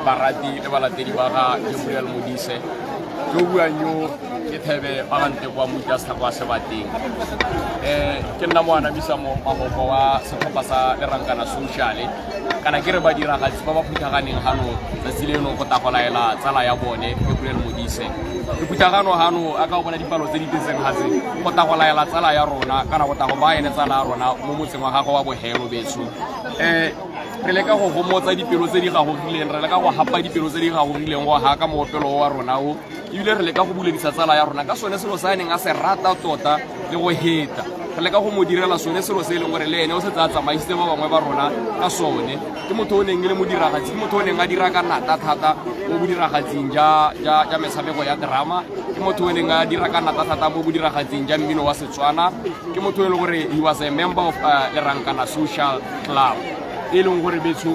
Barati le balatedi ba ga Gabriel Modise. Yo buang yo ke Thebe ba ga Ntekwa Moita Setlhako wa Sebateng. Ke nna moanamisa mahoko wa setlhopha sa Lerankana Social. Kana ke re badiragatsi ba ba phuthaganeng gano tsatsi leno go tla go laela tsala ya bone Gabriel Modise. Re phuthagano gano a ka o bona dipalo tse di tletseng ga tse go tla go laela tsala ya rona kana go tla go baya ene tsala ya rona mo motseng wa gagwe wa bohelo betsho. Re leka go gomotsa dipelo tse di gagogileng, re leka go hapa dipelo tse di gagogileng go haka moopelo wa rona o, ebile re leka go buledisa tsala ya rona ka sone selo se a neng a se rata tota le go heta. Re leka go mo direla sone selo se e leng gore le ene o setse a tsamaisitse ba bangwe ba rona ka sone. Ke motho o neng e le modiragatsi, ke motho o neng a dira ka nata thata mo bodiragatsing ja metshameko ya drama, ke motho o neng a dira ka nata thata mo bodiragatsing ja mmino wa Setswana, ke motho e leng gore he was a member of Lerankana Social Club, e leng gore betsho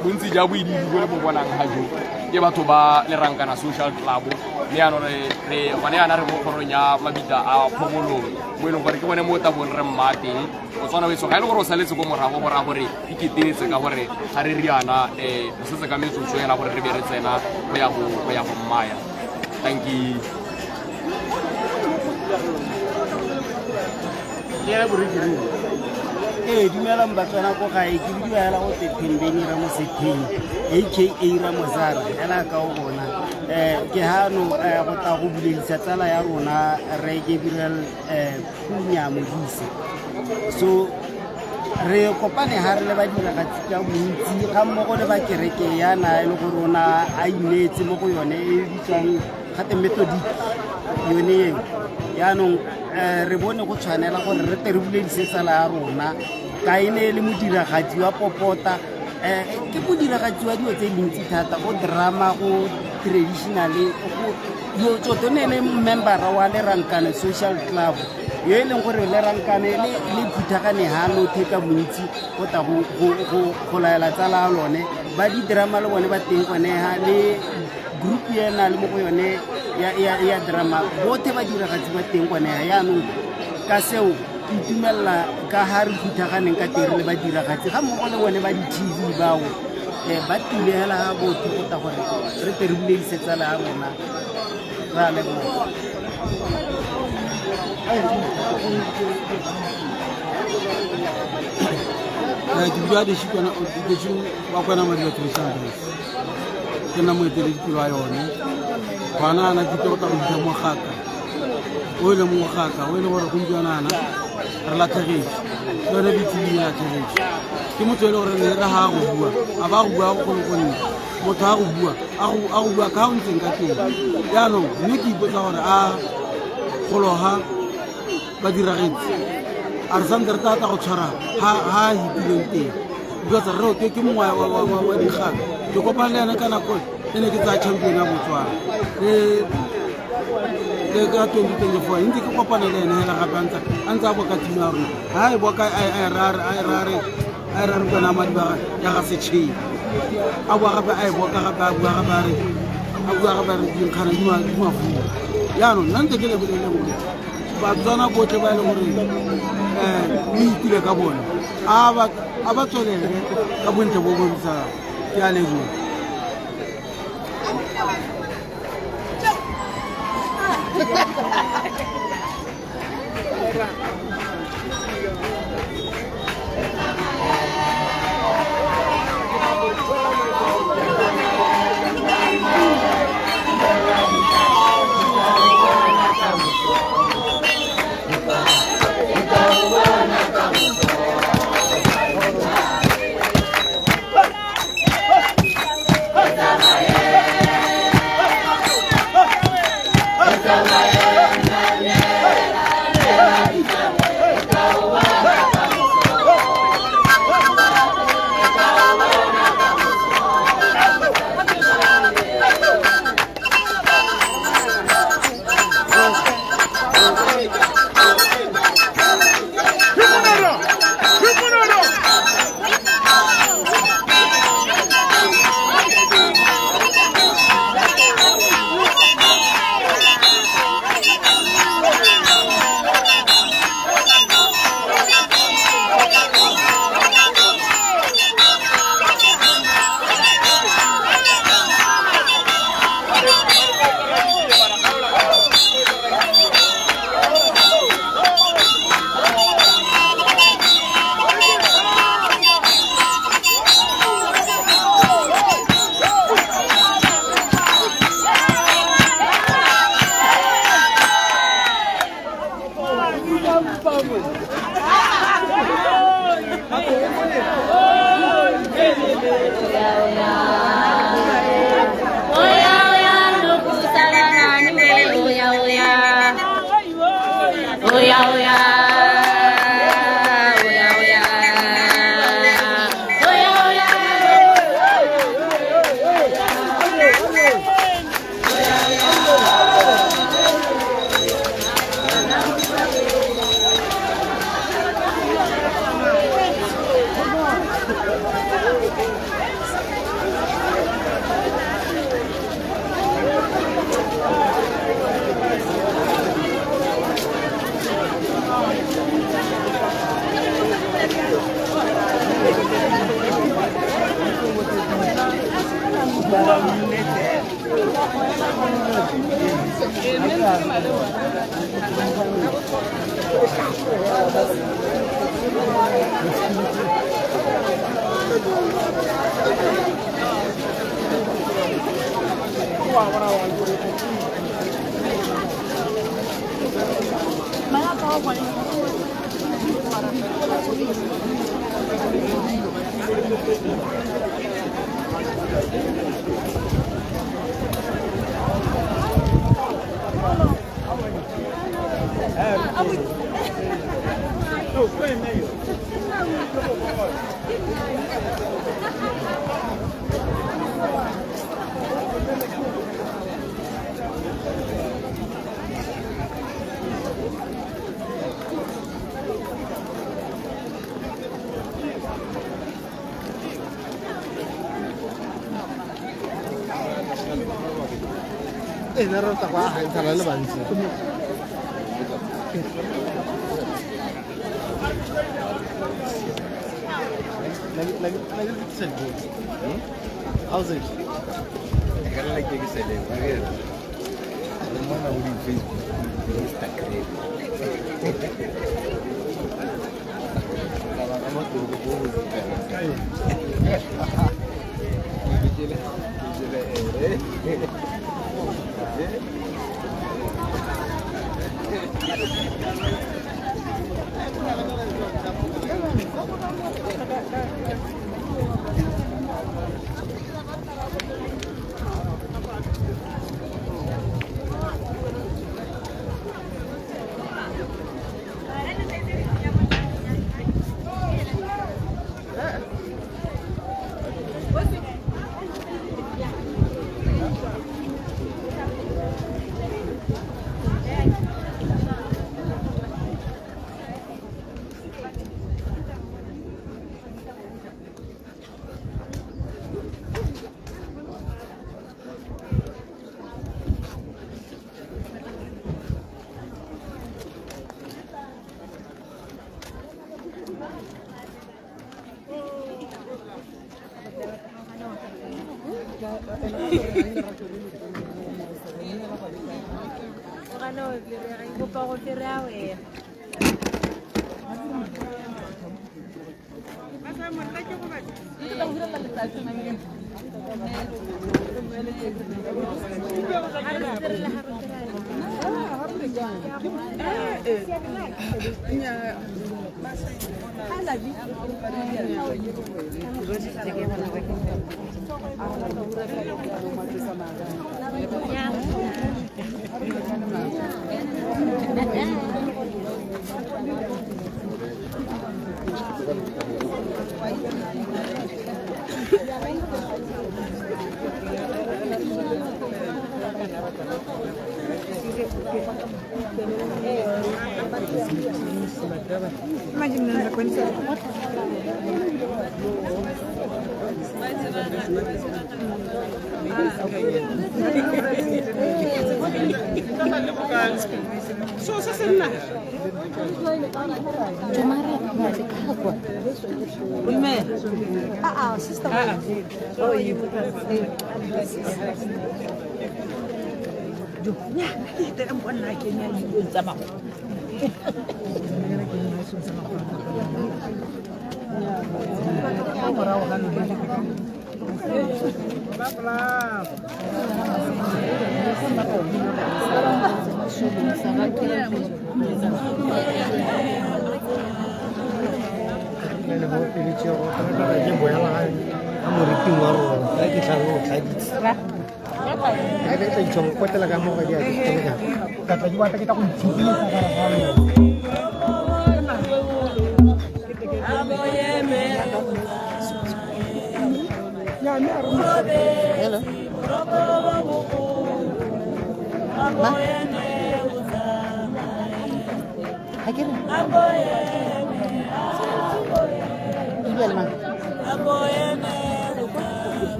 bontsi ja boidiidi jo le bo bonang ga jo ke batho ba Lerankana Social Club. Mme jaanong re gone yana re mo kgorong ya mabitla a Phomolong, mo e leng gore ke bone mo tabong re mma teng. Motswana wetsho ga e le gore o saletse ko morago go raya gore iketetse, ka gore ga re riana re setse ka metsotso ela gore re be re tsena go ya go mmaya. Thank you. Ee, dumelang Batswana ko gae, ke bidiwa hela go te Thembeni Ramosetheng, aka Ramozara, hela ka o bona. Ke hano go tla go buledisa tsala ya rona re Gabriel Phunya Modise. So re kopane ha re le badiragatsi ka bontsi ga mmogo le ba kereke ya na e le gore rona a ineetse mo go yone e bitswang gate Methodist yone eo. Yaanong re bone go tshwanela gore re tle re buledise tsala ya rona ka e ne e le modiragatsi wa popota, ke modiragatsi wa dilo tse dintsi thata, go drama, go traditional, go dilo tsotlhe. Ne le membera wa Lerankane Social Club, yo e leng gore Lerankane le phuthagane ha lothe ka bontsi go tla go laela tsala ya lone. Ba di-drama le bone ba teng gone ha, le group e na le mo go yone ya drama, bothe ba diragatsi ba teng gone ha. Yaanong ka seo ke itumelela ka ha re phuthaganeng ka teng re le badiragatsi ga mmogo le bone ba di-TV bao, ba tile hela ga botho go tla gore re tle re buledise tsala ya rona. Re a leboga. Ke bua Deshi wa Kwana Madiba Traditional Dance, ke nna moeteledipele wa yone. Gona ana ke go tla go bitsa mogaka o e leng mogaka o e leng gore gompieno ana re latlhegetse ke yone BTV e latlhegetse. Ke motho e le gore ne re ga go bua a ba go bua go golo gonne motho a go bua a go bua ka go ntseng ka teng. Jaanong mme ke ipotsa gore a gologa ba diragetse a re santse re tla tla go tshwara ha a hitileng teng, because re ke mongwe wa dikgaka. Ke kopane le ene ka nako e ne ke tsaya champion ya Botswana le ka 2024, ntse ke kopane le ene hela gape a ntse a boka team ya rona, ha e boka a e ra re Kwena Madiba ya ga Setšheng, a boa gape a e boka gape, a bua gape a re a bua gape a re dinkgana di mafula. Jaanong nna ntse ke lebelele gore Batswana botlhe ba e leng gore o itile ka bone a ba tswelele ka bontle bo bontshang. Ke a leboga.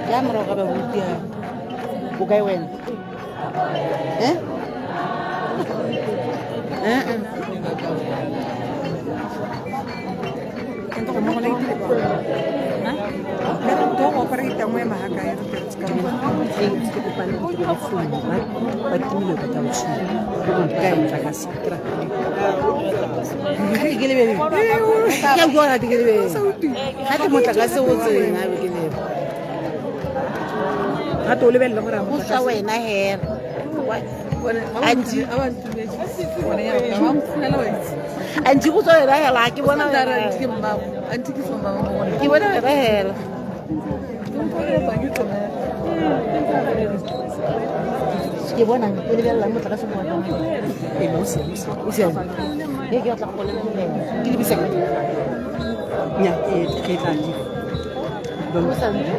Ya morago ga baruti o kae wena? Eh? Eh. Gape o lebelele gore Go sa wena hela. Auntie. Auntie go tswa wena hela ke bona wena. Ke bona wena hela. Ke bona o lebelela motlakase mo ona. Ee, o siame, o siame. Ee, ke batla go lebelela. Ke lebisa kae? Nya, e ke tla di. O sa ntse.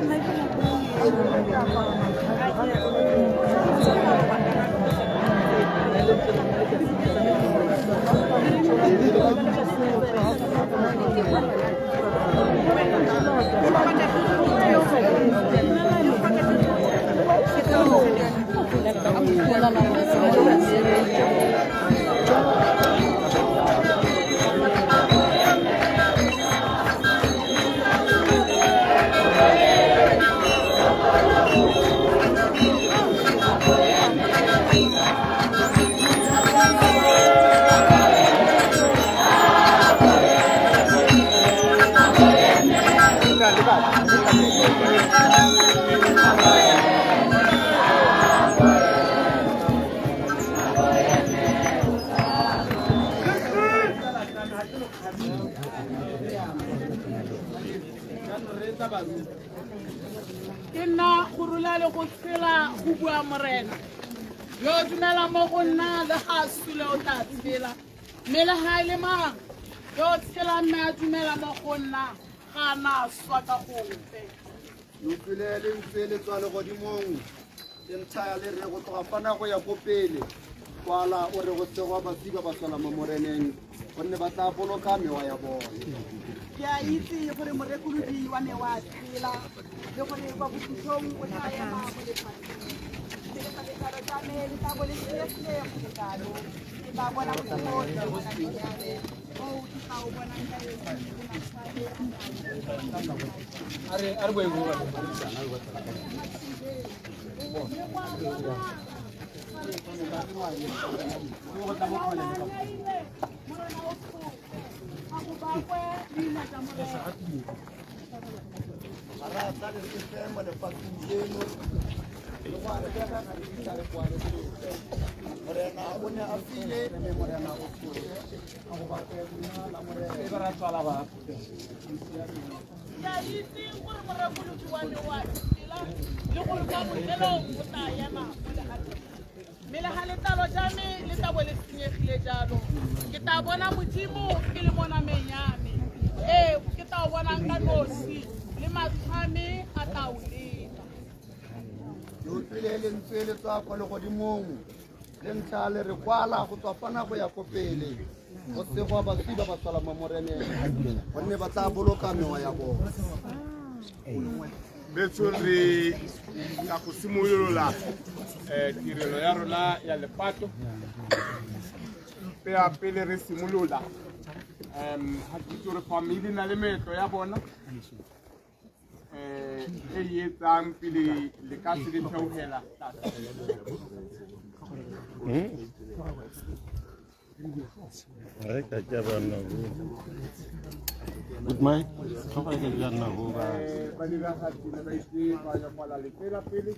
Ke nna go rula le go tshela go bua Morena. Yo dumela mo go nna le ga a sule o tla tshela. Mme le ga e le mang yo tshela mme a dumela mo go nna ga a na swa ka gope. Le utlwile lentswe le tswa legodimong le nthaya le re go tloga fana go ya ko pele kwala o re go segwa baswi ba ba swela mo Moreneng gonne ba tla boloka mewa ya bone. Ke a itse gore morekolodi wa me wa tshela le gore kwa bokhutlong o tla ema mo lefatsheng. Mme le fa letlalo tsa me le tla bo le senyegile go le kalo, ke tla bona Modimo ke le bona pele ya me, oo ke tla o bonang ka esi le matlhale a Morena o tshotse, a go bakwe leina tsa Morena. Ga re a tla le sepe mo lefatsheng leno le go atlega ga re kitla re boa le sepe. Morena o ne a file mme Morena o tshotse, a go bakwe leina la Morena. Ke a itse gore morekolodi wa me wa tshela le gore kwa bofelong o tla ema mo lefatsheng. Mme le ga letlalo ja me le tla bo le senyegile jalo, ke tla bona Modimo ke le mo nameng ya me. Ee, ke tla o bonang ka nosi le matlho a me a tla o leba. Le utlwile lentswe le tswa kwa legodimong le ntlha le re kwala go tswa fana go ya ko pele go segwa baswi ba ba swela mo Moreneng gonne ba tla boloka mewa ya bone. Betsho re ya go simolola tirelo ya rona ya lepato. Pea pele re simolola ga ke itse gore family na le meetlo ya bona e etsang pele le ka se le theogela tlase. Ba diragatsi ne ba itse ba ya kwala letsela pele.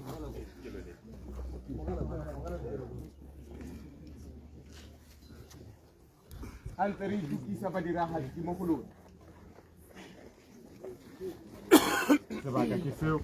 Ga ntse re itukisa badiragatsi mo go lona. Sebaka ke seo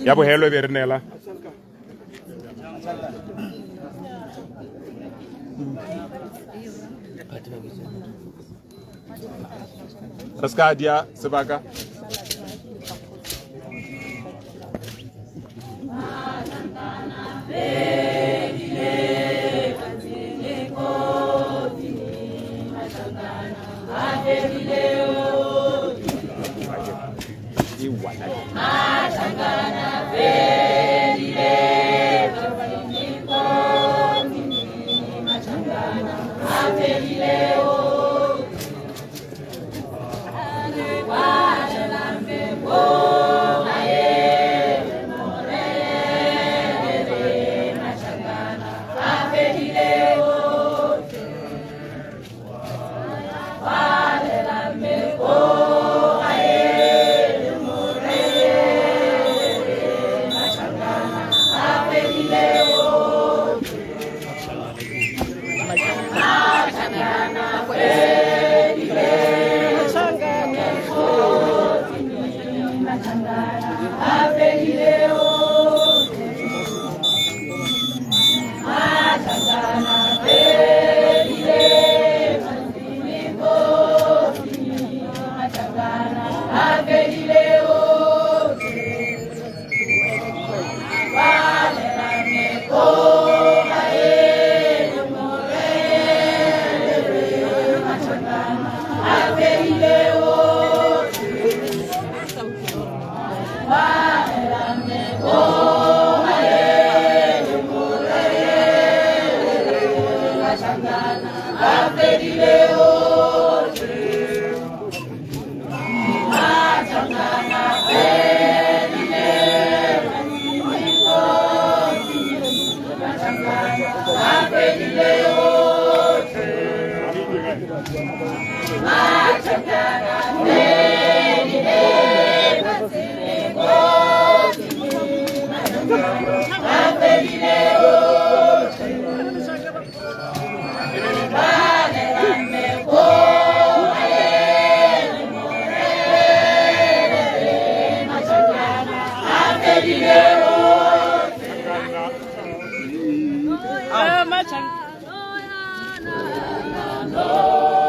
Ya bohelo e be re neela re se ka dia sebaka. No.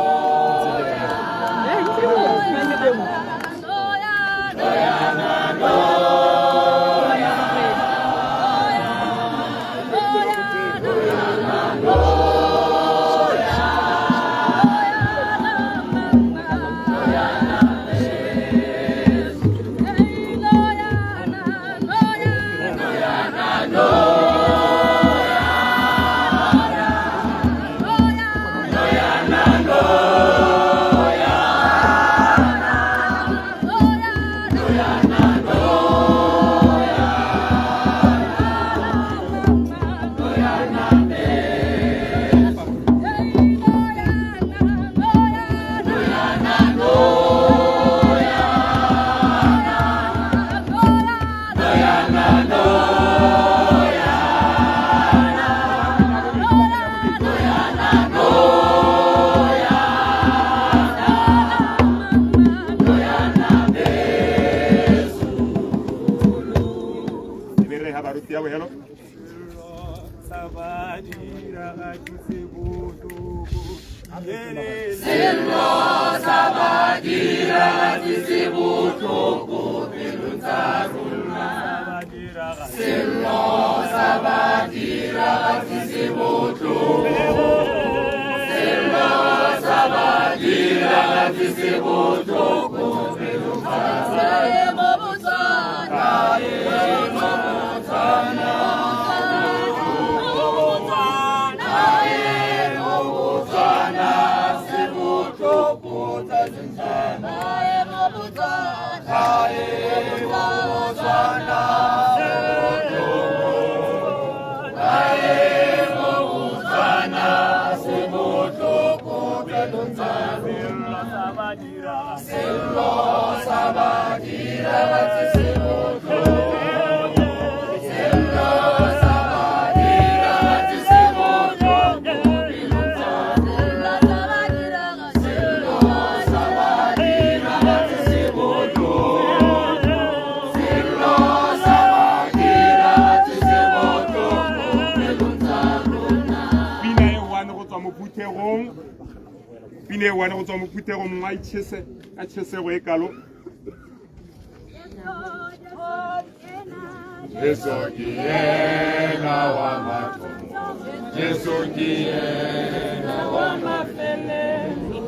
Sello sa badiragatsi se botlhoko pelo tsa rona. Sello sa badiragatsi se botlhoko. Sello sa badiragatsi se botlhoko pelo tsa rona. Sello sa badiragatsi se botlhoko. Sello sa badiragatsi se botlhoko pelo tsa rona. Sello sa badiragatsi se botlhoko. Sello sa badiragatsi se botlhoko pelo tsa rona. Pina e one go tswa mo phuthegong. Pina e one go tswa mo phuthegong mongwe a itšhese ka tšhesego e kalo. Jesu ke yena wa mathomo, Jesu ke yena wa mafelelo.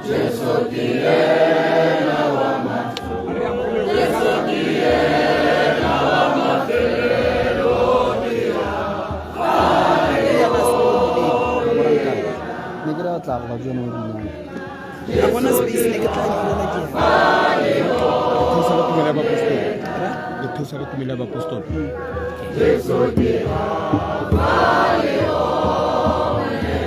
Jesu ke yena wa mathomo, Jesu ke yena wa mafelelo. Ne ke re tla go ba tsena o binang. Ga gona space ne ke tla lebelela ke Thusa ka tumelo ya baapostola. Le thusa ka tumelo ya baapostola. Jesu ke Alfa le Omega.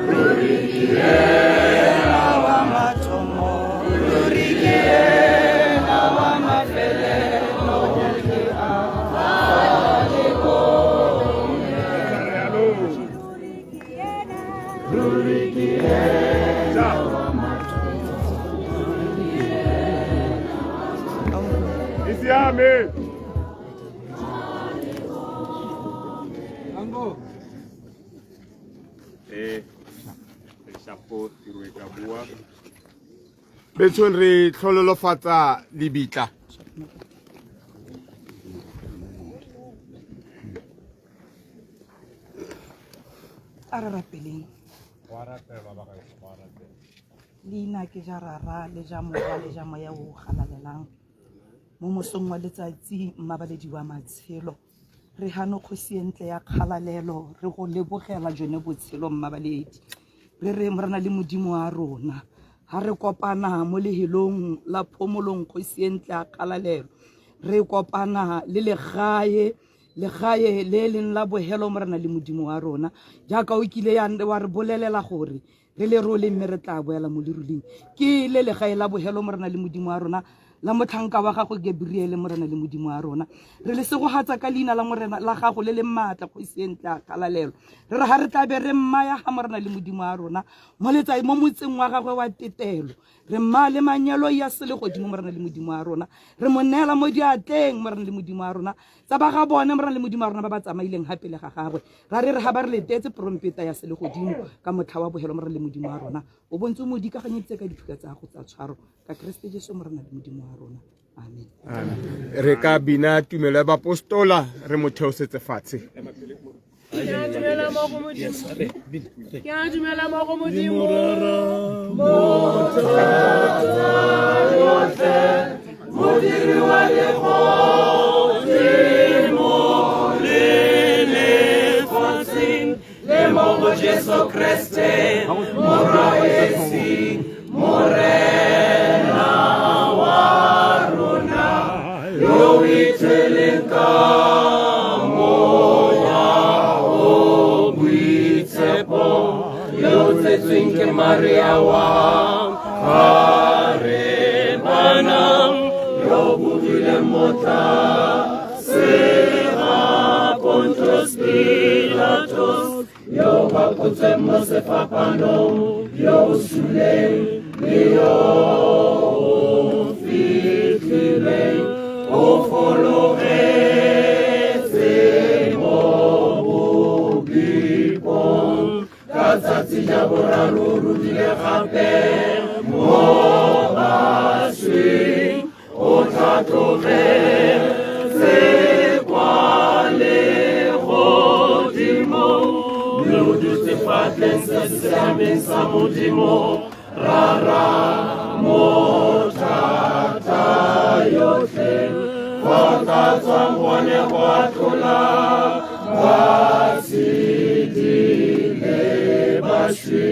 Ruri ke yena wa mathomo, ruri ke yena wa mafelelo. Ke Alfa le Omega. Ruri ke yena wa mathomo. E siame. Shapo tiro e ka bua. Betsong re tlhololofatsa lebitla. A re rapeleng. Leina ke ja Rara le ja Morwa le ja Moya o galalelang. Mo mosong wa letsatsi mmabaledi wa matshelo. Re hano kgosi e ntle ya kgalalelo re go lebogela jone botshelo mmabaledi. Re re morena le modimo wa rona. Ha re kopana mo lehelong la phomolong kgosi e ntle ya kgalalelo. Re kopana le legae legae le leng la bohelo morena le modimo wa rona. Jaaka o kile ya wa re bolelela gore re le role mme re tla boela mo leruleng. Ke le legae la bohelo morena le modimo wa rona la motlhanka wa gago Gabriele morena le modimo wa rona. Re le segogatsa ka leina la morena la gago le le maatla kgosi e ntle ya kgalalelo. Re re ha re tla be re mmaya ga morena le modimo wa rona mo letsai mo motseng wa gagwe wa tetelo. Re mmaya le manyelo ya selegodimo morena le modimo wa rona. Re mo neela mo diatleng morena le modimo wa rona tsa ba ga bone morena le modimo wa rona ba ba tsamaileng ga pele ga gagwe. Ra re re ga ba re letetse trompeta ya selegodimo ka motlha wa bohelo morena le modimo wa rona. O bontse o mo dikaganyeditse ka diphuka tsa gago tsa tshwaro ka Kriste Jesu morena le modimo wa rona. Amen. Re ka bina tumelo ya baapostola re mo theosetse fatshe. Ke a dumela mo go Modimo. Ke a dumela mo go Modimo. Mothatayotlhe, modiri wa legodimo le lefatshe, le mo go Jesu Kriste, Morwa esi, Morena wa rona, yo o itsweleng ka moya o boitshepo, yo o tsetsweng ke Maria wa Kgarebana, yo o bogileng mo tlase ga Pontius Pilatus, yo o bapotsweng mo sefapanong, yo o suleng le yo seatleng sa Modimo Rara mothata yotlhe, fa o tla tswang gone go atlhola batshedi le bašwi.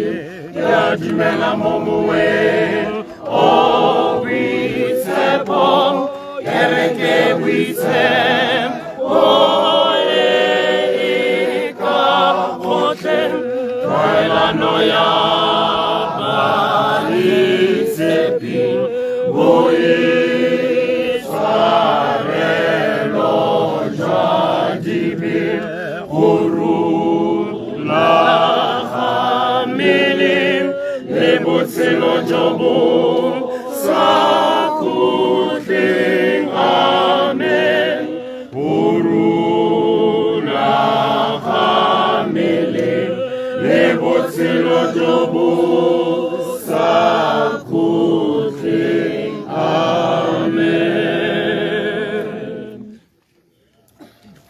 Ke a dumela mo moweng o boitshepo, kereke boitshepo e e ka gotlhe, tlwaelano ya baitshepi, boitshwarelo jwa dibe, go rula ga mmele le botshelo jo bo sa khutleng. Amen. Go rula ga mmele le botshelo jo bo sa khutleng. Amen.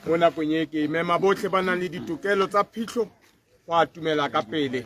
Mo nakong e ke mema botlhe ba nang le ditokelo tsa phitlho go atumela ka pele.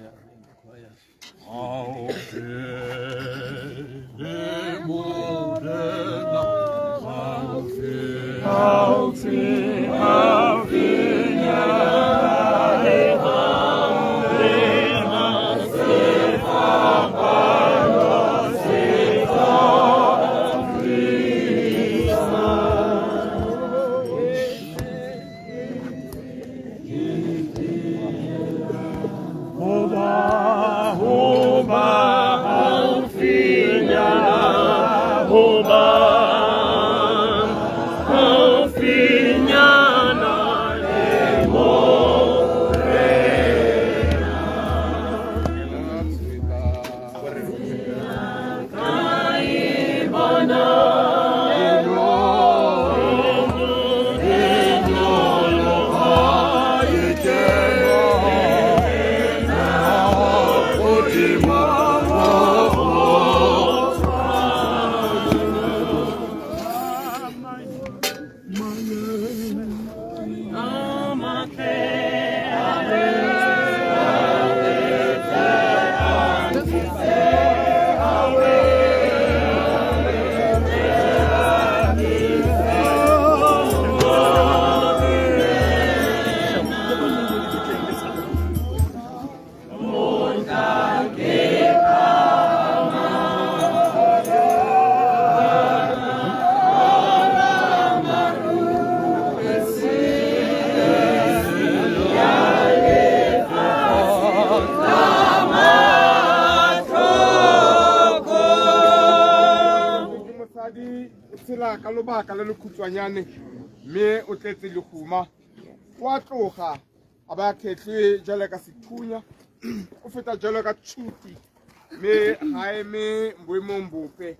Mosadi o tshela ka lobaka le le khutshwanyane mme o tletse lehuma, o a tloga a ba kgetlwe jalo ka sethunya, o feta jalo ka tšhuti mme ga eme boemong bope.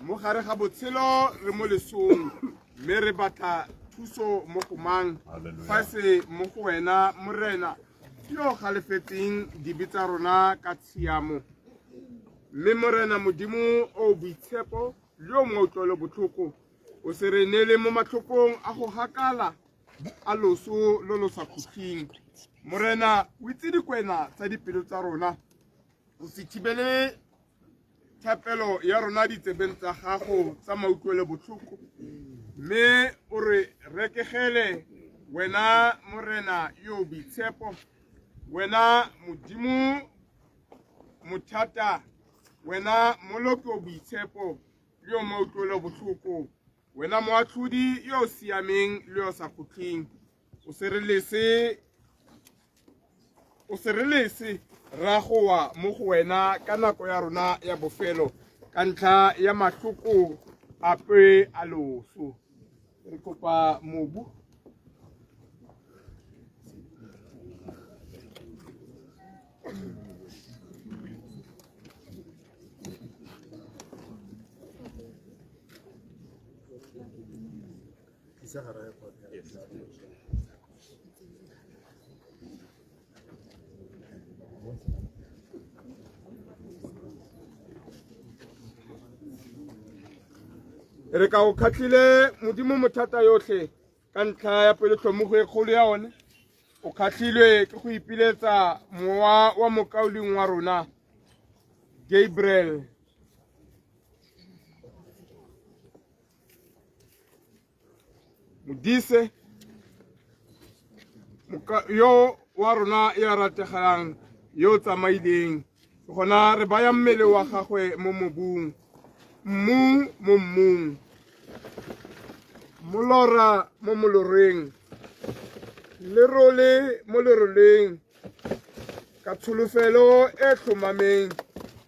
Mo gare ga botshelo re mo lesong mme re batla thuso mo go mang fa se mo go wena Morena yo galefetseng dibe tsa rona ka tshiamo. Mme Morena Modimo o boitshepo le yo mautlwelo botlhoko, o se re neele mo matlhokong a go gakala a loso lo lo sa khutleng. Morena o itse dikwena tsa dipelo tsa rona, o se thibele thapelo ya rona ditsebeng tsa gago tsa mautlwelo botlhoko, mme o re rekegele wena Morena yo boitshepo, wena Modimo mothata, wena Moloki o boitshepo le yo mautlwelo botlhoko, wena moatlhodi yo o siameng le yo sa khutleng. O se re lese, o se re lese ra goa mo go wena ka nako ya rona ya bofelo ka ntlha ya mahloko ape a loso. Re kopa mobu. Re ka o kgatlhile Modimo mothata yotlhe ka ntlha ya pelotlhomogo e kgolo ya one. O kgatlhilwe ke go ipiletsa mowa wa mokauleng wa rona Gabriel Modise yo wa rona ya rategang yo o tsamaileng. Ke gona re baya mmele wa gagwe mo mobung, mmu mo mmung, molora mo moloreng, lerole mo leroleng, ka tsholofelo e tlhomameng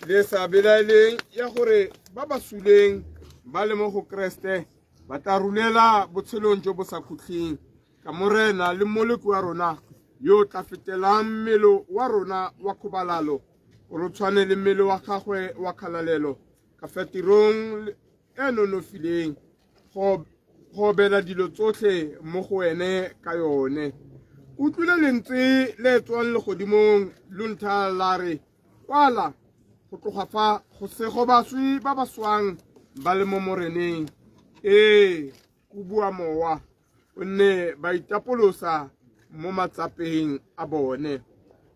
le sa belaeleng ya gore ba ba suleng ba le mo go Keresete ba tla rulela botshelong jo bo sa khutleng ka Morena le Mmoloki wa rona yo o tla fetelang mmele wa rona wa kgobalalo gore o tshwane le mmele wa gagwe wa kgalalelo ka fa tirong e nonofileng go obela dilo tsotlhe mo go ene ka yone. Utlwile lentswe le tswang legodimong lo ntha la re, Kwala go tloga fa go sego baswi ba ba swang ba le mo Moreneng. Ee, go bua Mowa, gonne ba itapolosa mo matsapeng a bone.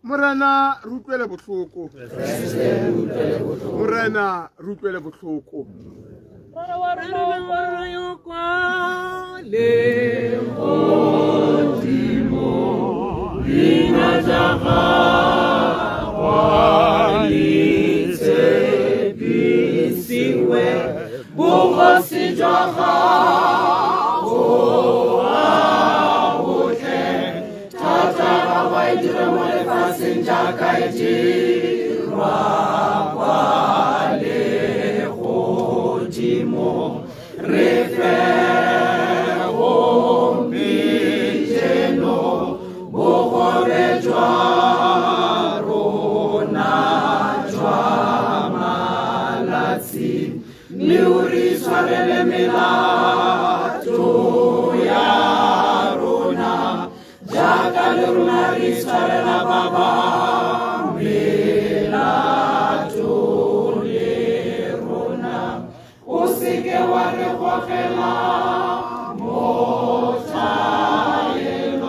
Morena re utlwele botlhoko. Morena re utlwele botlhoko. Rara wa rona yo kwa legodimo, leina la gago le tshepisiwe, bogosi jwa gago a bo tle, thata ya gago a e dire mo lefatsheng jaaka e dirwa kwa legodimo. Re fe gompieno bogobe jwa rona jwa malatsi, mme o re itshwarele melato ya rona jaaka le rona re itshwarela ba ba melato le rona. O seke wa re gogela mo thaelong,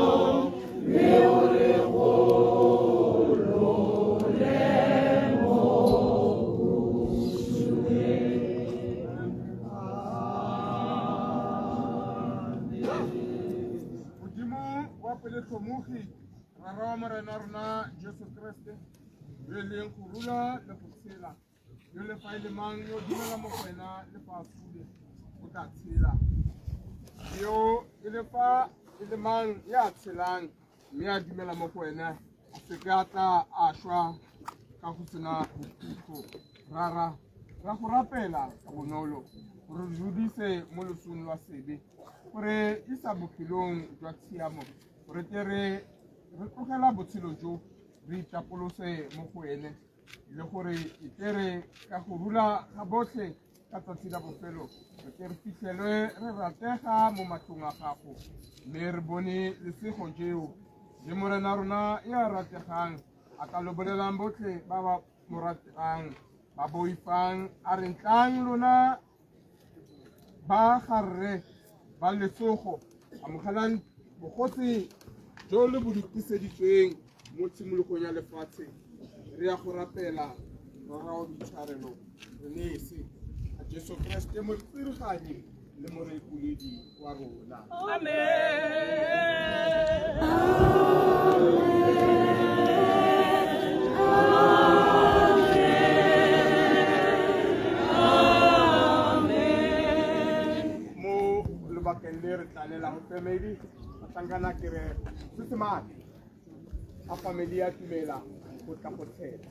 mme o re golole mo bosuleng. Modimo wa pelotlhomogi, Rara wa Morena wa rona Jesu Kriste, yo e leng go rula le go tshela, yo le fa e le mang yo dumela mo go wena le fa a sule o tla tshela, yo e le fa e le mang ya tshelang mme a dumela mo go wena a se ke a tla a shwa ka go sena bokhutlo. Rara, ra go rapela ka bonolo gore re rudise mo losong lwa sebe, gore isa bophelong jwa tshiamo, gore tle re re tlogela botshelo jo re itapolose mo go ene, le gore e tle re ka go rula ga botlhe ka tsatsi la bofelo re tle re fitlhelwe re ratega mo matlhong a gago, mme re bone lesego jeo le Morena rona ya rategang a tla lo bolelang botlhe ba ba mo ratang ba boifang, a re ntlang lona ba ga rre ba letsogo, amogelang bogosi jo le bo lokiseditsweng mo tshimologong ya lefatshe. Re ya go rapela Rara wa boitshwarelo, re nese a Jesu Kriste motsiriganyi le morekoledi wa rona. Mo lobakeng le re tlalelago family batlhankana ke re se se maatla a family ya tumela go tla go tshela.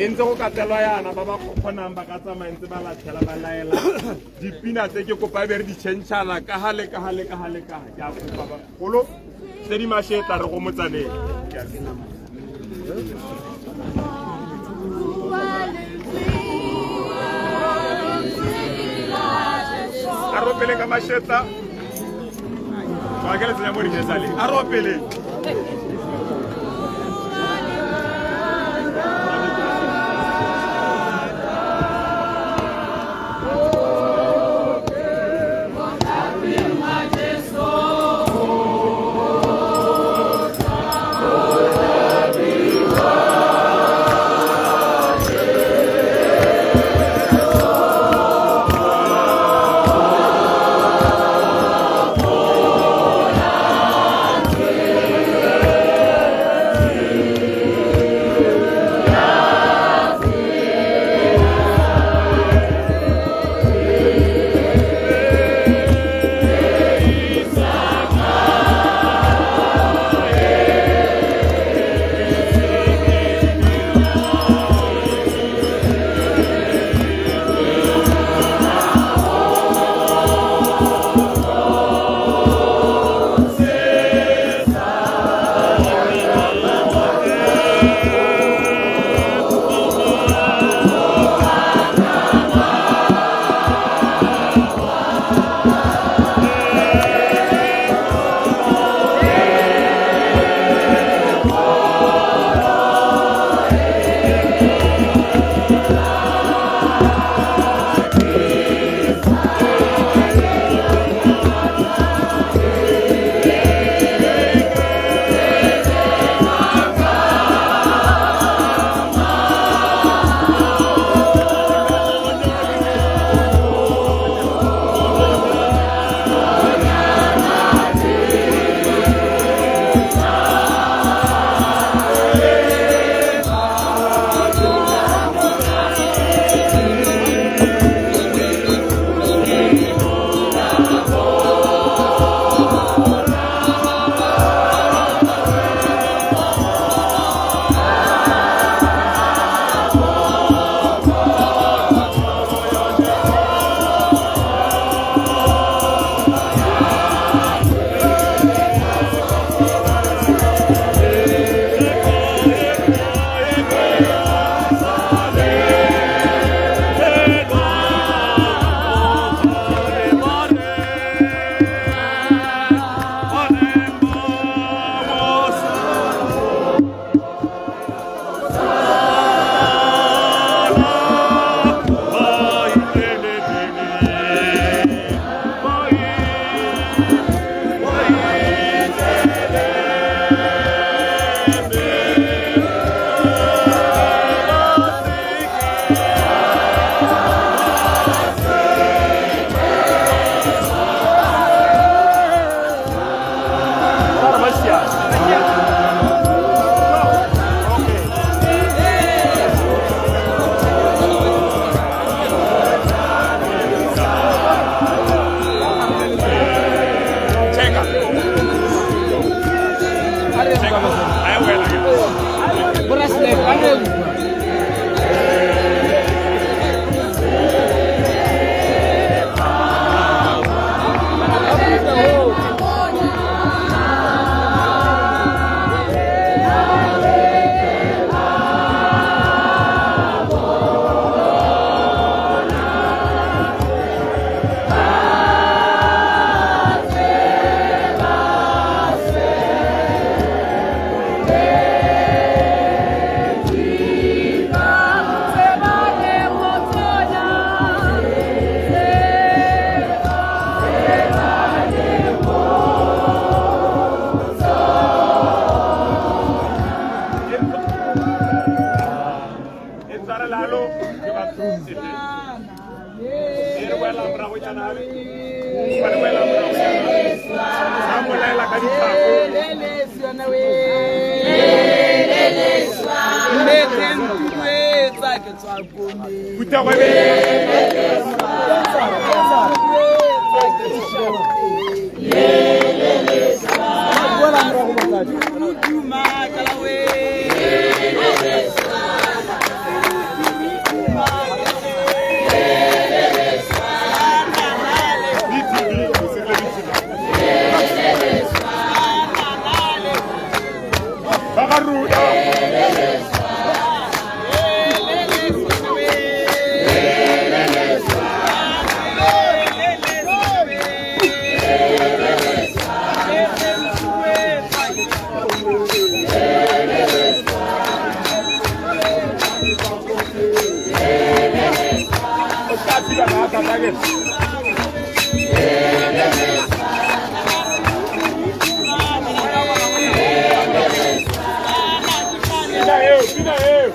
E ntse go katelwa yana ba ba kgonang ba ka tsamaya ntse ba latlhela ba laela dipina tse ke kopa e be re di tšhentšhana ka ga le ka ga le ka ga le ka ga. Ke a kopa bagolo tse di mašetla re go motsaneng. Ke a leboga. A ropele ka mašetla ba ke le tsenya mo dihesaleng a ropele. Pina eo, pina eo.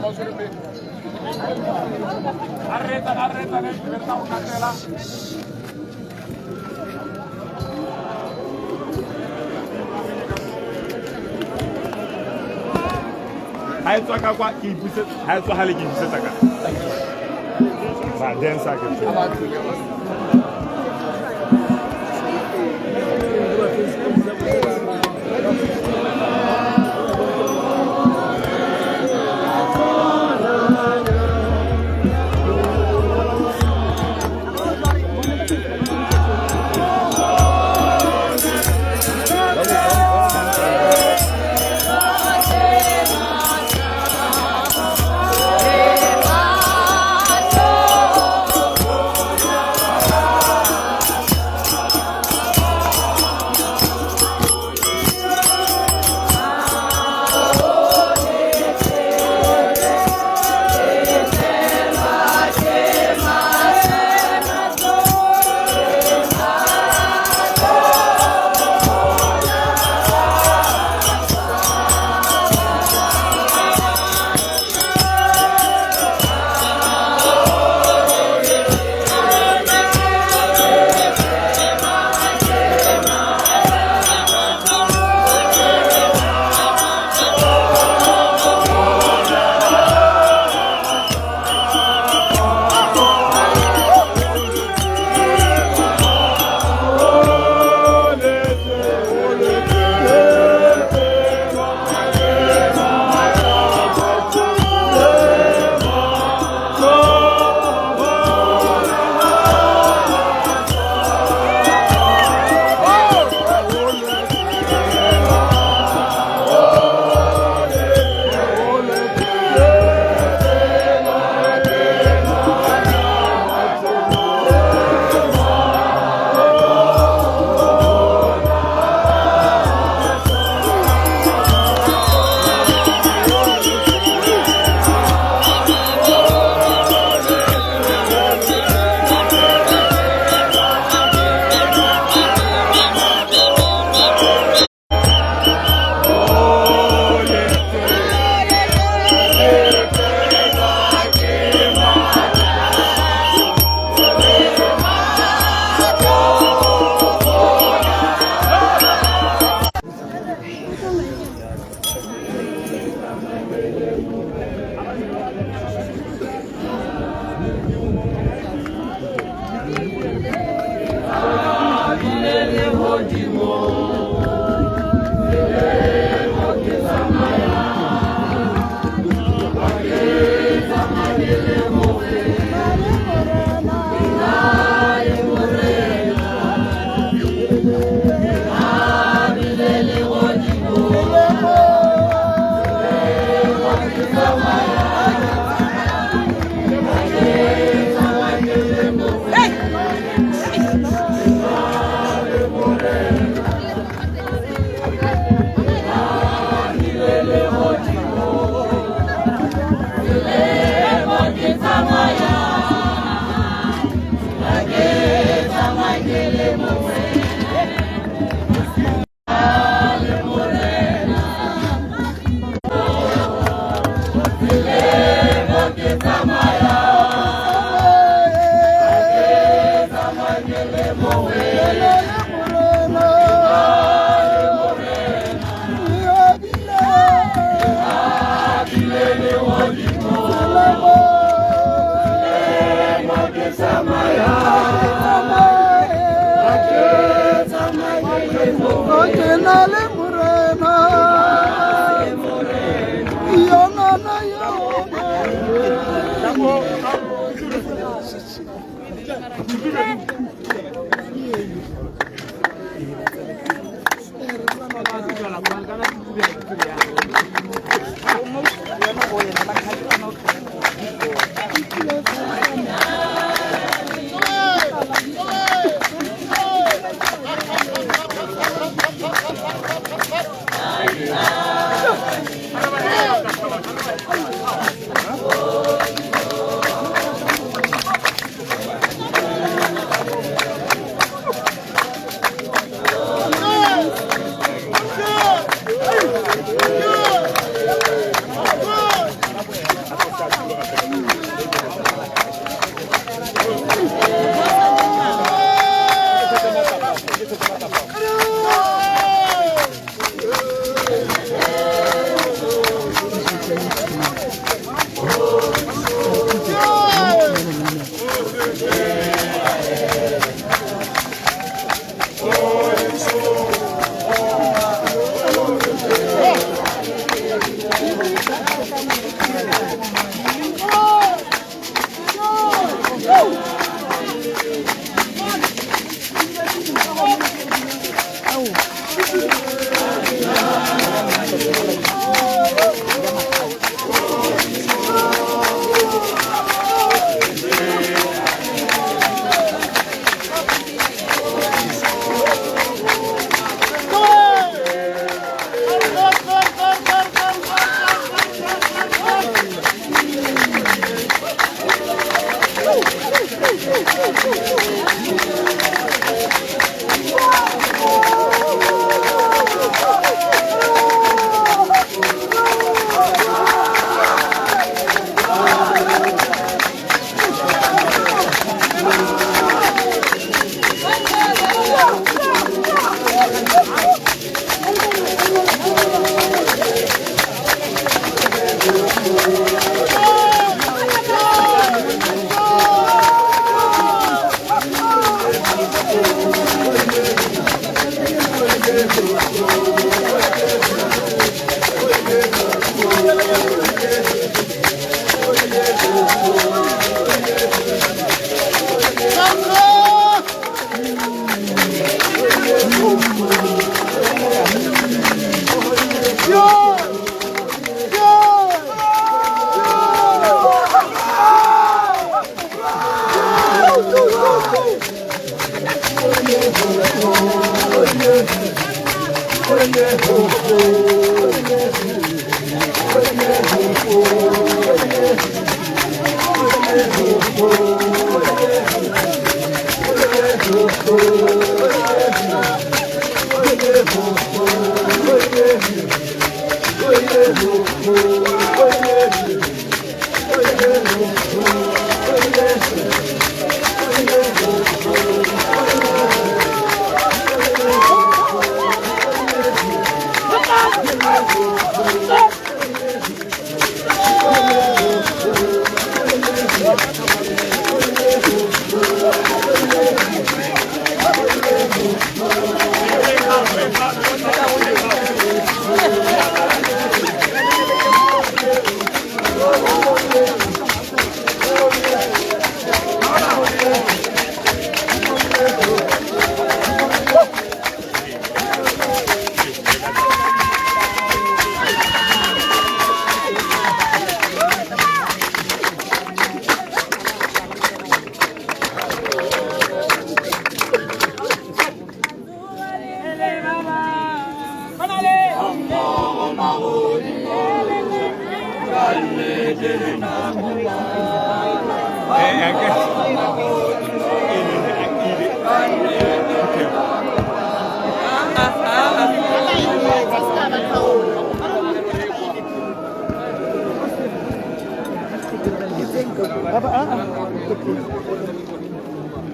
ba tshwere pele. A re etsa, a re etsa, re tla go katela. Ha e tswa ka kwa ke ipusetsa, ha e tswa hale ke ipusetsa ka. Ba dancer ke tse.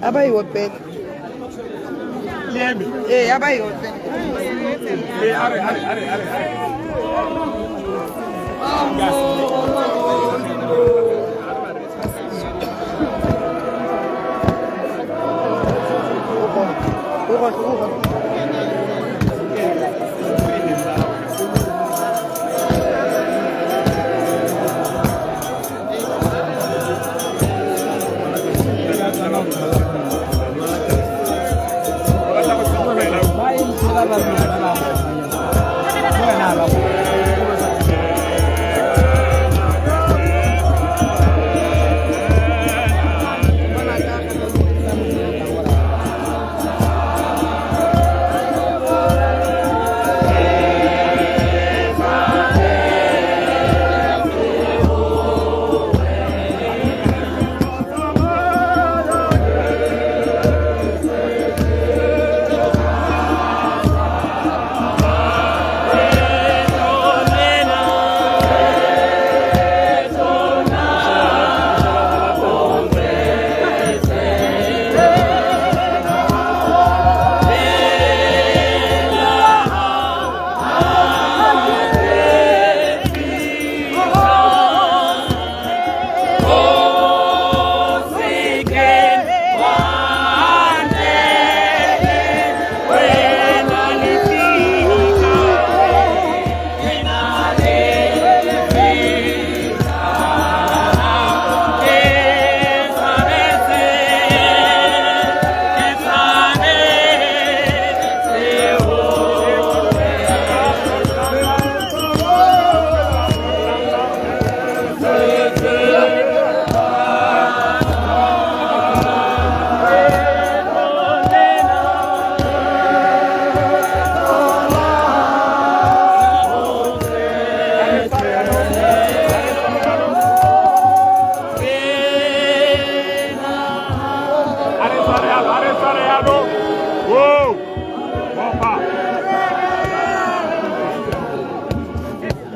A ba e opele. Ee, a ba e opele.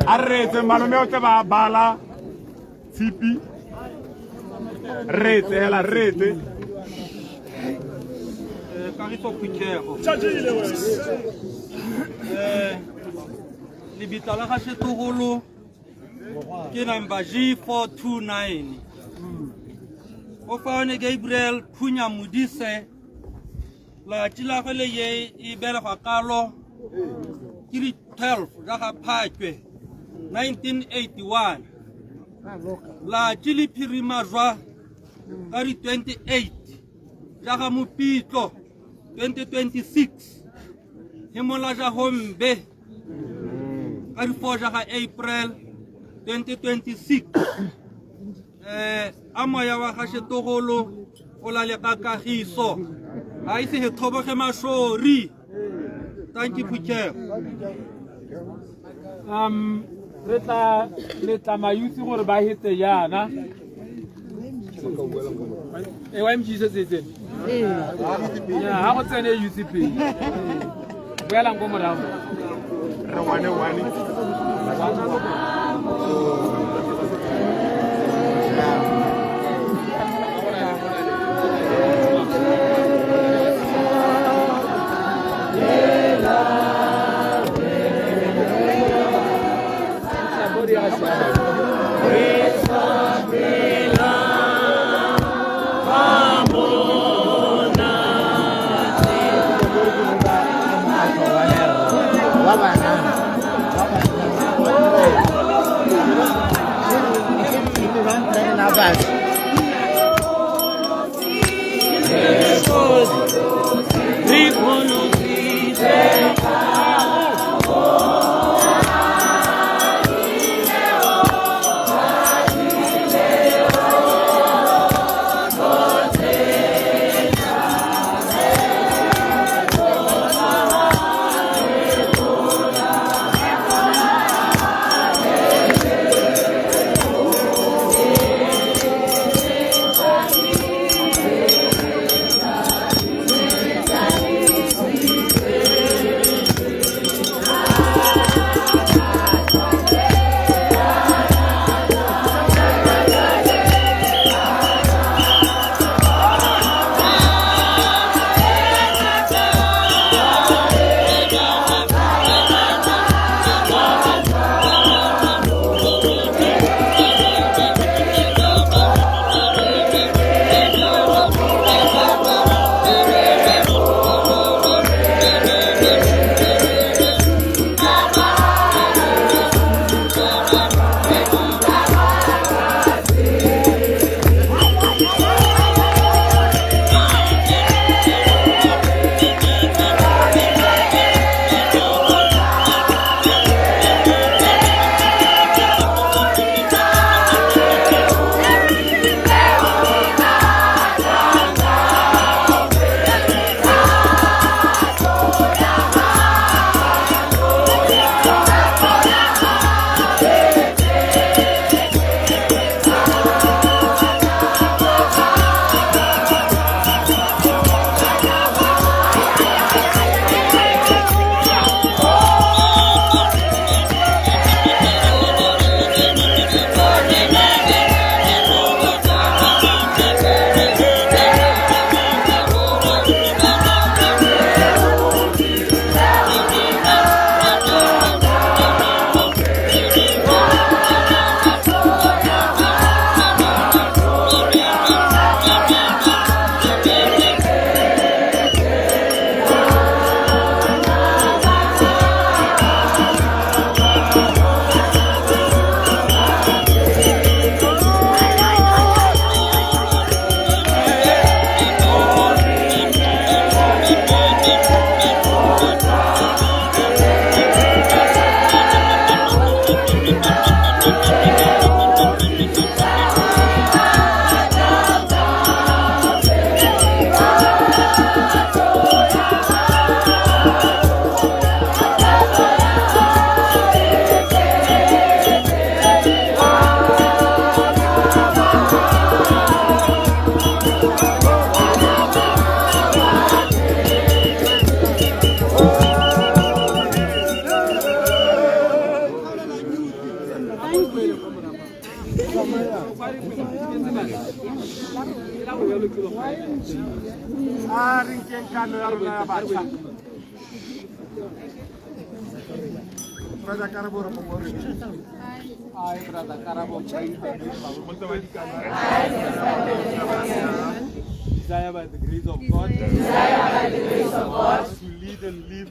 A reetse malome o tse ba bala tshipi reetse hela reetse Kagiso Phuthego. Lebitla la ga Setogolo ke number G429. O faone Gabriel Phunya Modise latši la gwe le ye e belegwa kalo ke di 12 ja ga Phakwe 1981. Latši le phirima jwa ka di 28 ja ga Mopitlo 2026. Himola ja Hombe ka di 4 ja ga April 2026. A moya wa ga Setogolo o lale ka kagiso, a ise he thoboge mašori. Thank you, Phuthego. Re tla letla mayutsi gore ba hete jaana. E YMG se se tsene. Ya ha go tsene UCP. Boelang ko morago. Re one one. Brother Karabo, I, Brother Karabo, desire by the grace of God, to lead and live,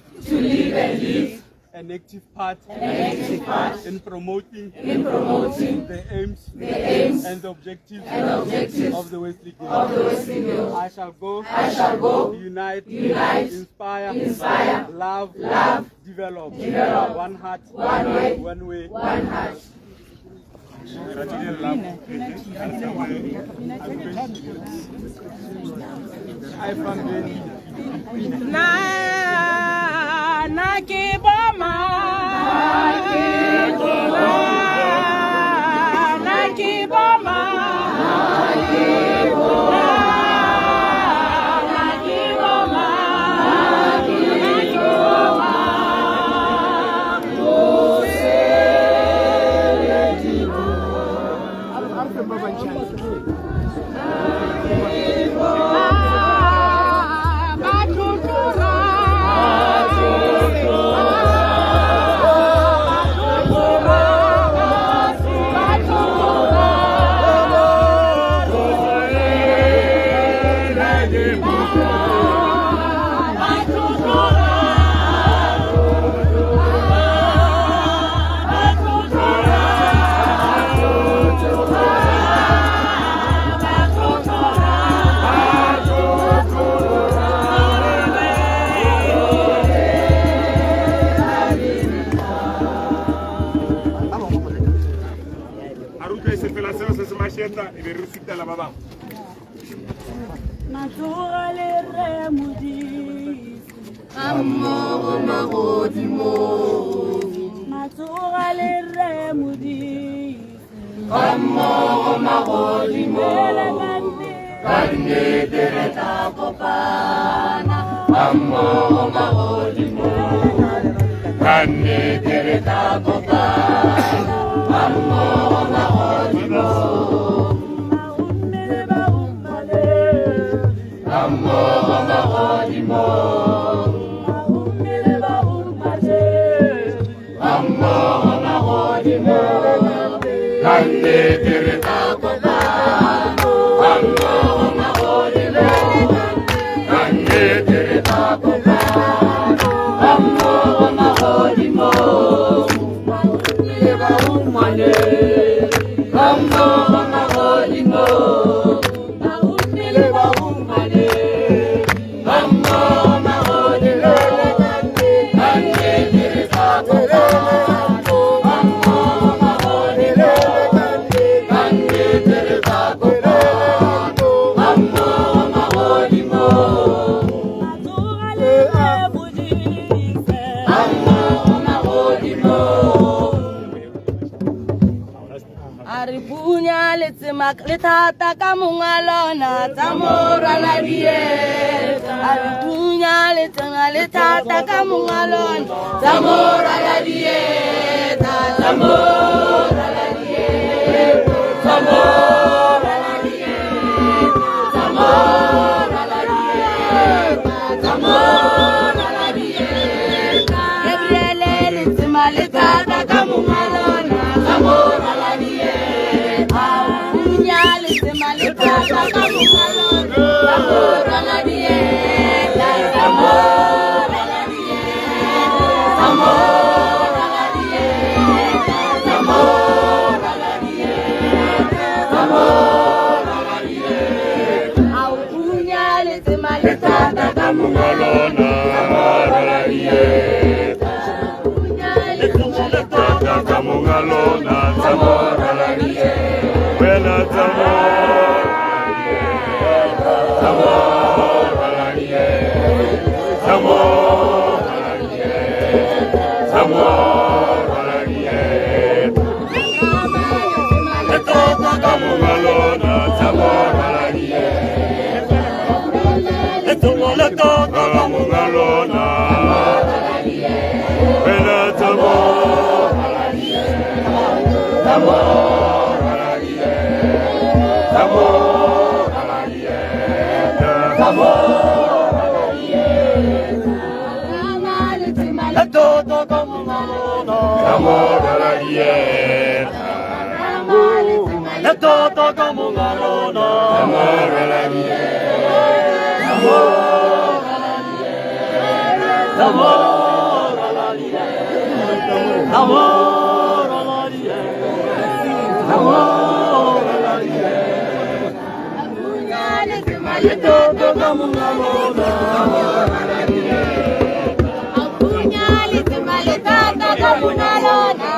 an active part, in promoting, the aims, and the objectives, of the Wesley Guild. I shall go, unite, inspire, love, develop, one heart, one way, one way, one heart. I found Na ke boma? Na ke boma? Na ke boma? Na ke boma? A re utlwe sefela seo se se mašetla e be re sutela ba bangwe. Matsoga le re Modise Ga mmogo magodimong. Matsoga le re Modise Ga mmogo magodimong. Ka nnete re tla kopana. Ga mmogo magodimong. Ka nnete re tla kopana. Ga mmogo magodimong. Ga mmogo magodimong. Ga mmogo magodimong. Ka nnete re tla kopana. Ga mmogo magodimong. Ka nnete re tla kopana. Ga mmogo magodimong. Le ba ungwane. Ga mmogo magodimong. Le ba ungwane. Ga mmogo magodimong. Ka nnete re tla kopana. Ga mmogo magodimong. Ka nnete re tla kopana. Ga mmogo magodimong. Matsoga le re Modise Ga mmogo magodimong. A re punya letsema le thata ka mongwe lona tsa morwala dieta. A re punya letsema le thata ka mongwe lona tsa morwala dieta. Tsa morwala dieta. Tsa morwala dieta. Tsa morwala dieta. Tsa morwala dieta. Gabriele letsema le thata ka mongwe lona tsa morwala dieta. Punya letsema le thata ka mongwe lona tsa morwala dieta. Tsa morwala dieta. Tsa morwala dieta. Tsa morwala dieta. Tsa morwala dieta. A o punya letsema le thata ka mongwe lona tsa morwala dieta. Punya letsema le thata Ka monga lona tsa morwala dieta. Wena tsa morwala dieta. Tsa morwala dieta. Tsa morwala dieta. Tsa morwala dieta. Le tota ka monga lona tsa morwala dieta. Le tota ka monga lona. Wena tsa morwala dieta. Tsa morwala dieta. Tsa morwala dieta. Tsa morwala dieta. Le tota ka monga lona. Tsa morwala dieta. Le tota ka monga lona. Tsa morwala dieta. Tsa morwala dieta. Tsa morwala dieta. Tsa morwala dieta. Tsa morwala dieta. Punya letsema Le tota ka monga lona. Tsa morwala dieta. Punya letsema le thata ka mongwe lona.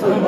Tsa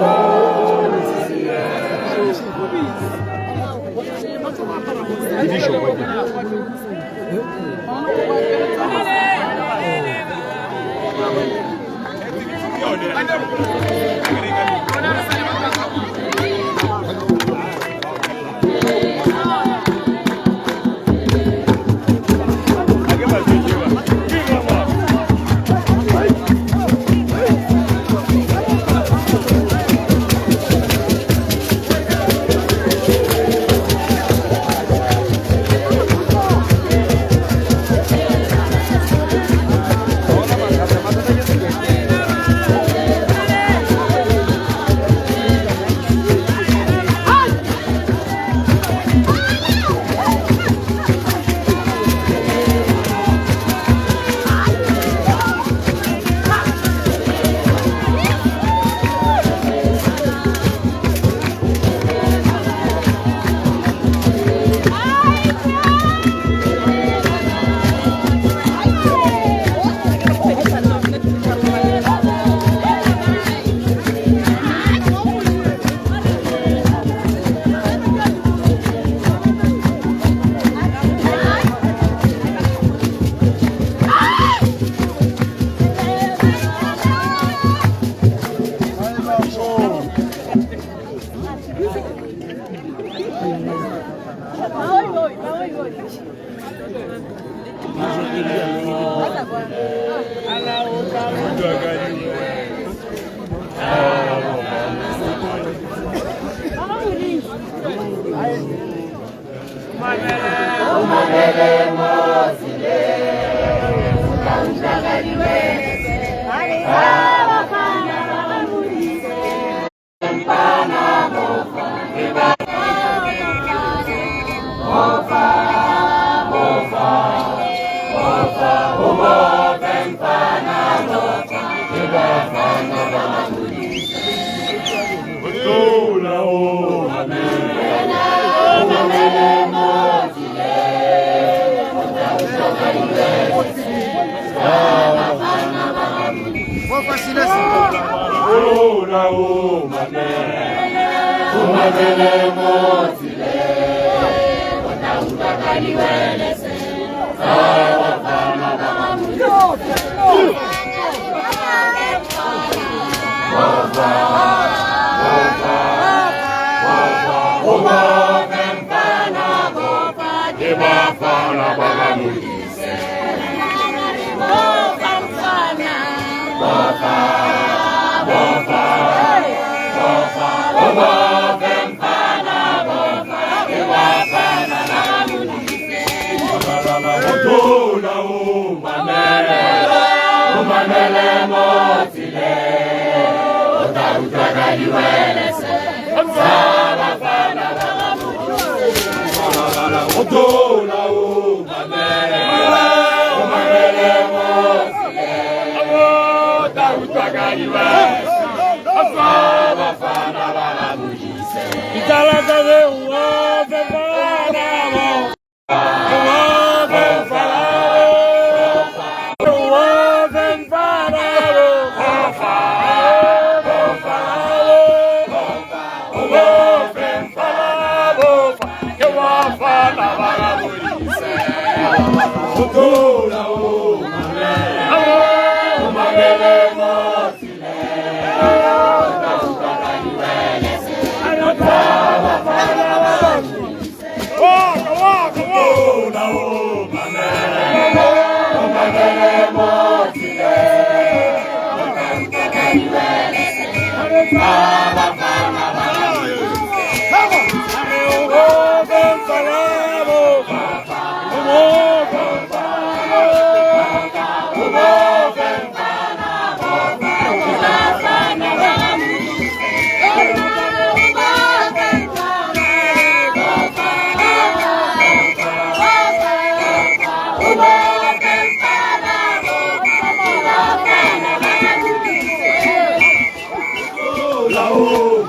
Oh,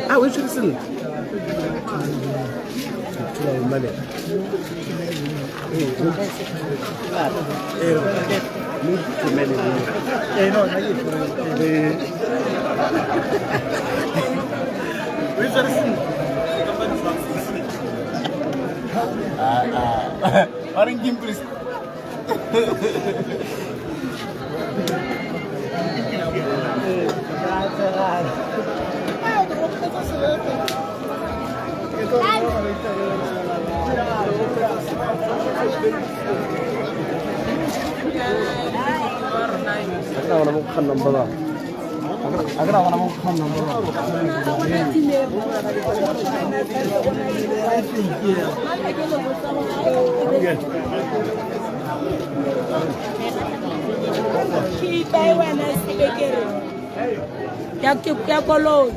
Ah, o tshwere sentle. Ke wena sebekere ya koloi.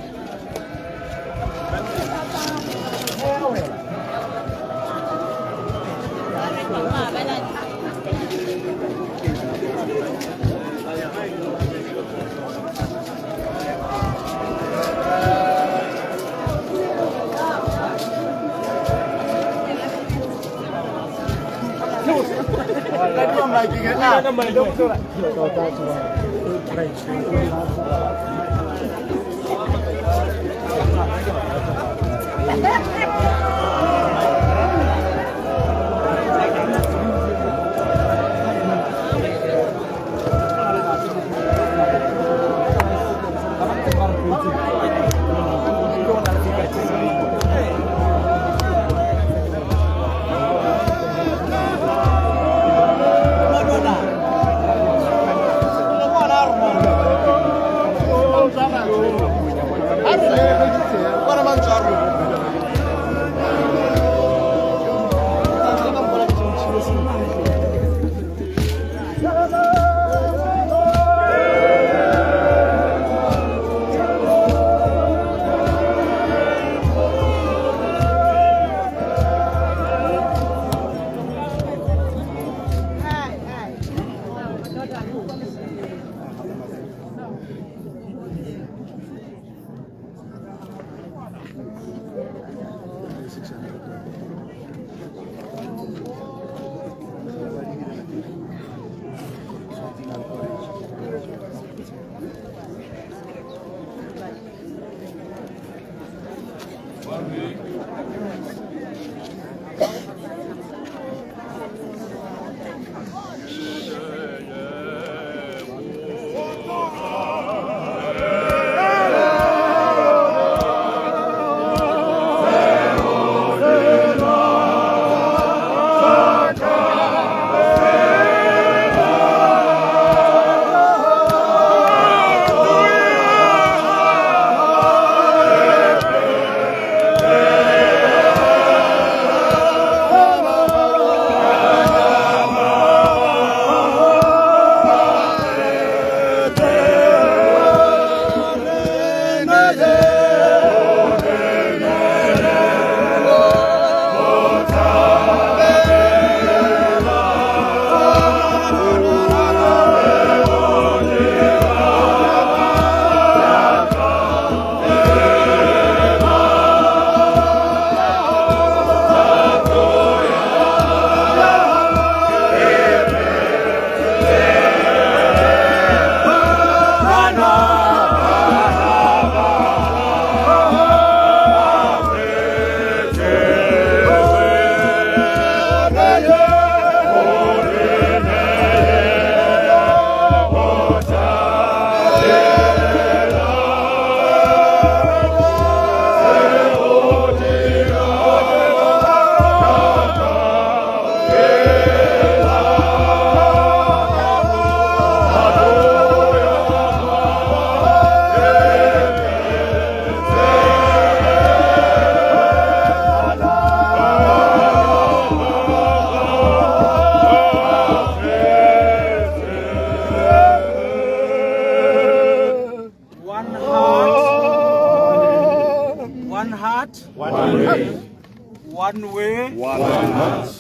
One way. One heart.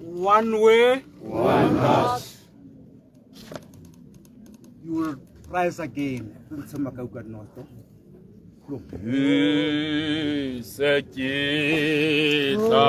One way. One heart. You will rise again. Ntshe Makauka North. Se ke tla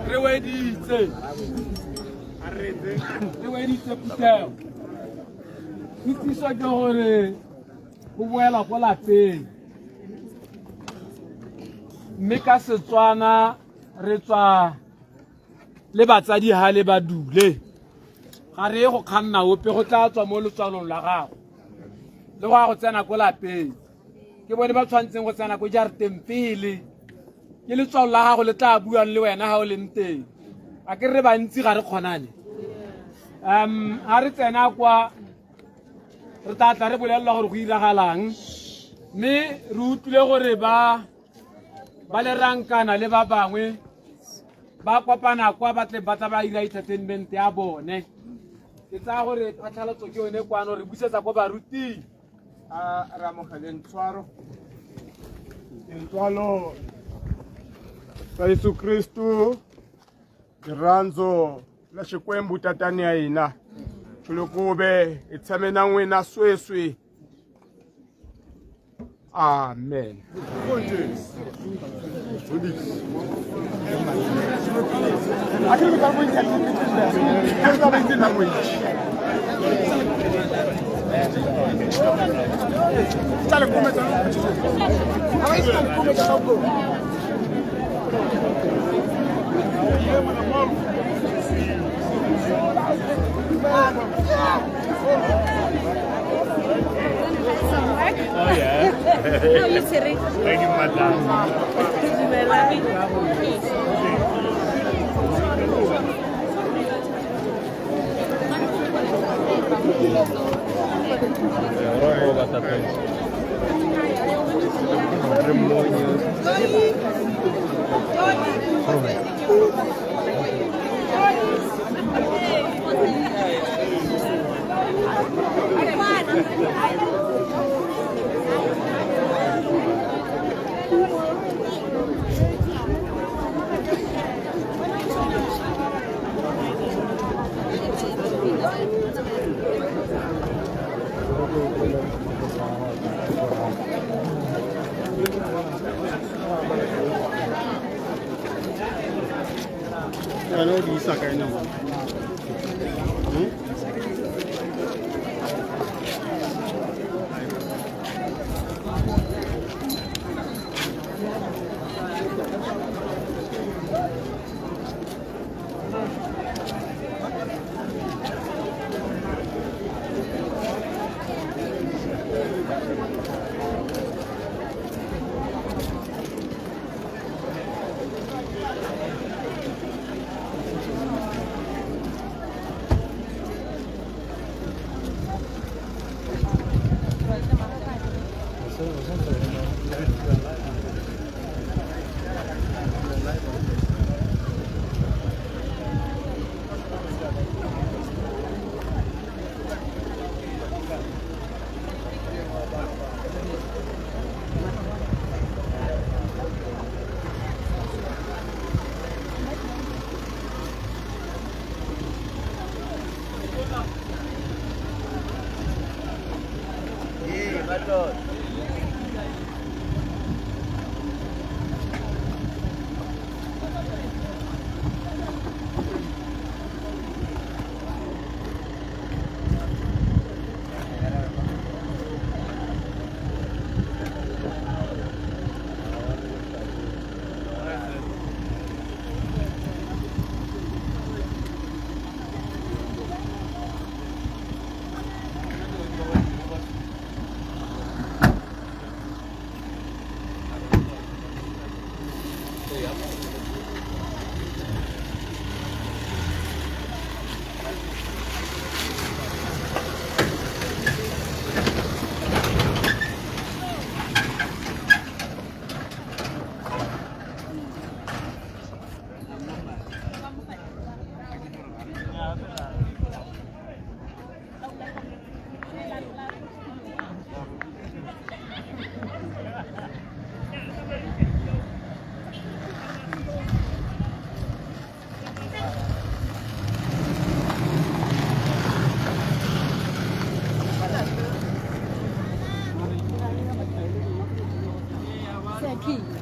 Re weditse. Re weditse phuthego. Kitsiso ke gore go boela ko lapeng. Mme ka Setswana re tswa le batsadi ha le ba dule. Ga re ye go kganna ope, go tla tswa mo letswalong la gago. Le go ya go tsena ko lapeng. Ke bone ba tshwanetseng go tsena ko jarateng pele. Ke letswalo la gago le tla buang le wena ha o leng teng. A ke re bantsi ga re kgonane. Ha re tsena kwa re tla tla re bolelelwa gore go iragalang. Mme re utlwile gore ba le rankana le ba bangwe ba kopana kwa ba tle ba tla ba ira entertainment ya bone. Ke tsaya gore phatlhalatso ke yone kwano, re busetsa ko baruting. A re amogeleng tshwaro. Tintswalo tsa Yesu Kristu, rirhandzu la Xikwembu tatani ya hina, xilukube hi tshame na n'wina sweswi. Amen. Oh yeah. How are you, Terry? Thank you, madam. Seki.